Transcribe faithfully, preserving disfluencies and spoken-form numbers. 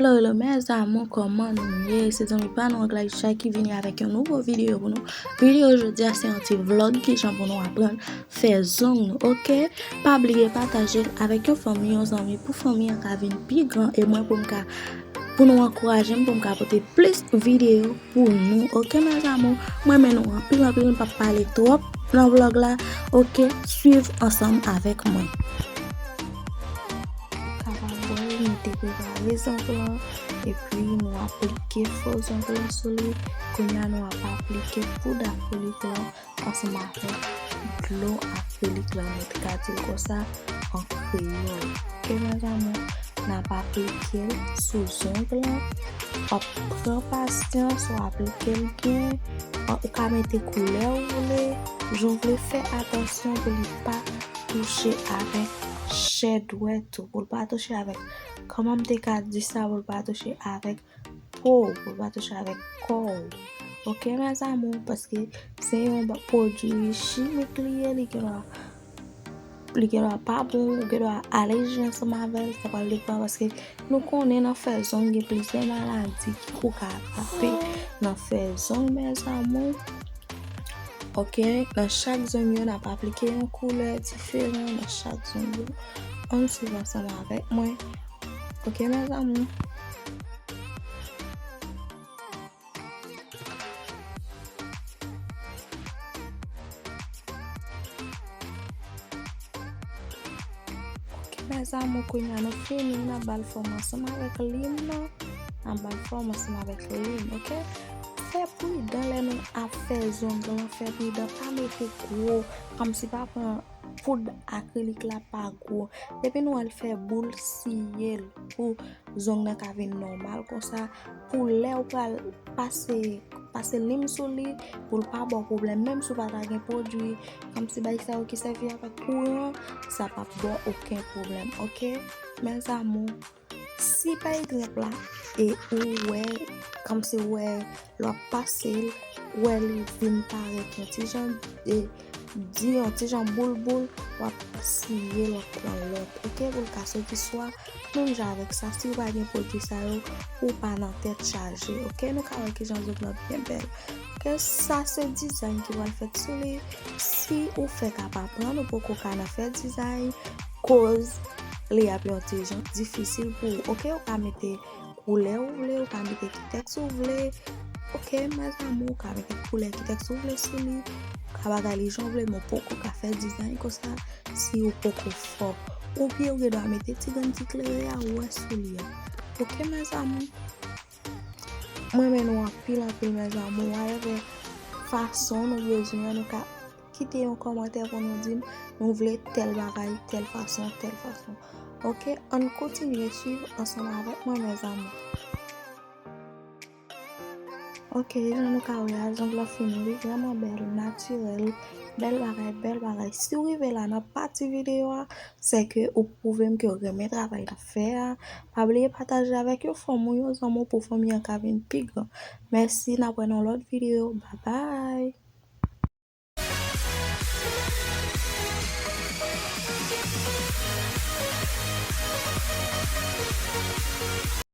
Hello mes amours, kòman nou ye? Se zanmi pa nou Anglaisha ki vini avèk yon nouvo videyo pou nou. Videyo jodi a se yon ti vlog kijan pou nou aprann fè zong nou, oke? Pa bliye pataje l avèk yon fanmi, yon zanmi, pou fanmi an ka vin pi gran e mwen pou m ka, pou nou ankouraje m pou m ka pote plis videyo pou nou, oke mes amours? Mwen renmen nou anpil anpil, m p ap pale twòp nan vlog la, oke? Swiv ansanm avèk mwen. Kapab wè, nou te prepare zong lan, epi nou aplike fo zong lan sou li. Kounye a nou ap aplike poud akrilik lan ansanm avèk dlo akrilik lan, nou te ka di l konsa an kreyòl. Oke mes amours, n ap aplike l sou zong lan. W ap pran pasyans, w aplike l byen. Ou ka mete koulè ou vle, jan w vle, fè atansyon pou li pa touche avèk chè dwèt ou, pou l pa touche avèk, kòman m te ka di sa, pou l pa touche avèk po w, pou l pa touche avèk kò w. Oke mes amours, paske se yon ba-, pwodui chimik li ye, li gendwa, li gendwa pa bon, ou gendwa alèji ansanm avè l, sa pral depann, paske nou konnen nan fè zong gen plizyè maladi ki ou ka atrape nan fè zong mes amours. Oke, nan chak zong yo, n ap aplike yon koulè diferan nan chak zong yo. Ann swiv ansanm avèk mwen. Oke mes amours. Oke mes amours, kounye a nou fini, n ap ba l fòm ansanm avèk lim nan. N ap ba l fòm ansanm avèk lim, oke? Fè pridan lè nou ap fè zong lan, fè pridan, pa mete gwo, kòmsi pa pran poud akrilik la pa gwo. Depi nou wè l fè boul, siye l pou zong nan ka vin nòmal konsa. Pou lè ou pral pase, pase lim sou li, pou l pa ba w pwoblèm. Menm si w pa ta gen pwodui, kòmsi bagay sa yo ki sèvi avèk kouran, sa p ap ba w okenn pwoblèm, oke? Mes amours, si pa egzanp la, e ou wè, kòmsi w wè lè w ap pase l, ou wè li vin parèt yon ti jan, e, di yon ti jan boul boul, w ap siye l, w ap pran lòt, oke, pou l ka soti swa menm jan avèk sa. Si w pa gen pwodui sa yo, ou pa nan tèt chaje, oke? Nou ka wè kijan zong lan byen bèl. Oke, sa se dizay ki pral fèt sou li. Si ou fèk ap aprann, ou poko ka nan fè dizay, koz li ap yon ti jan difisil pou ou, oke? Ou ka mete koulè ou vle, ou ka mete ki tèks ou vle. Oke, mes amours, ou ka mete koulè ki tèks ou vle sou li. Ou ka bagay li jan ou vle, men ou poko ka fè dizay konsa si ou poko fò. Oubyen ou gendwa mete ti grenn ti klere a ou wè sou li a. Oke, mes amours. Mwen renmen nou anpil, anpil, mes amours. Whatever fason nou bezwen an, nou ka kite yon kòmantè pou nou di m nou vle tèl bagay, tèl fason, tèl fason. Oke, ann kontinye swiv ansanm avèk mwen, mes amours. Oke, jan nou ka wè a, zong lan fini, li vrèman bèl, natirèl, bèl bagay, bèl bagay. Si w rive la nan pati videyo a, se ke ou pwouve m ke w renmen travay n ap fè a. Pa bliye pataje avèk yon fanmi w, yon zanmi w pou fanmi an ka vin pi gran. Mèsi, n ap wè nan lòt videyo. Babay!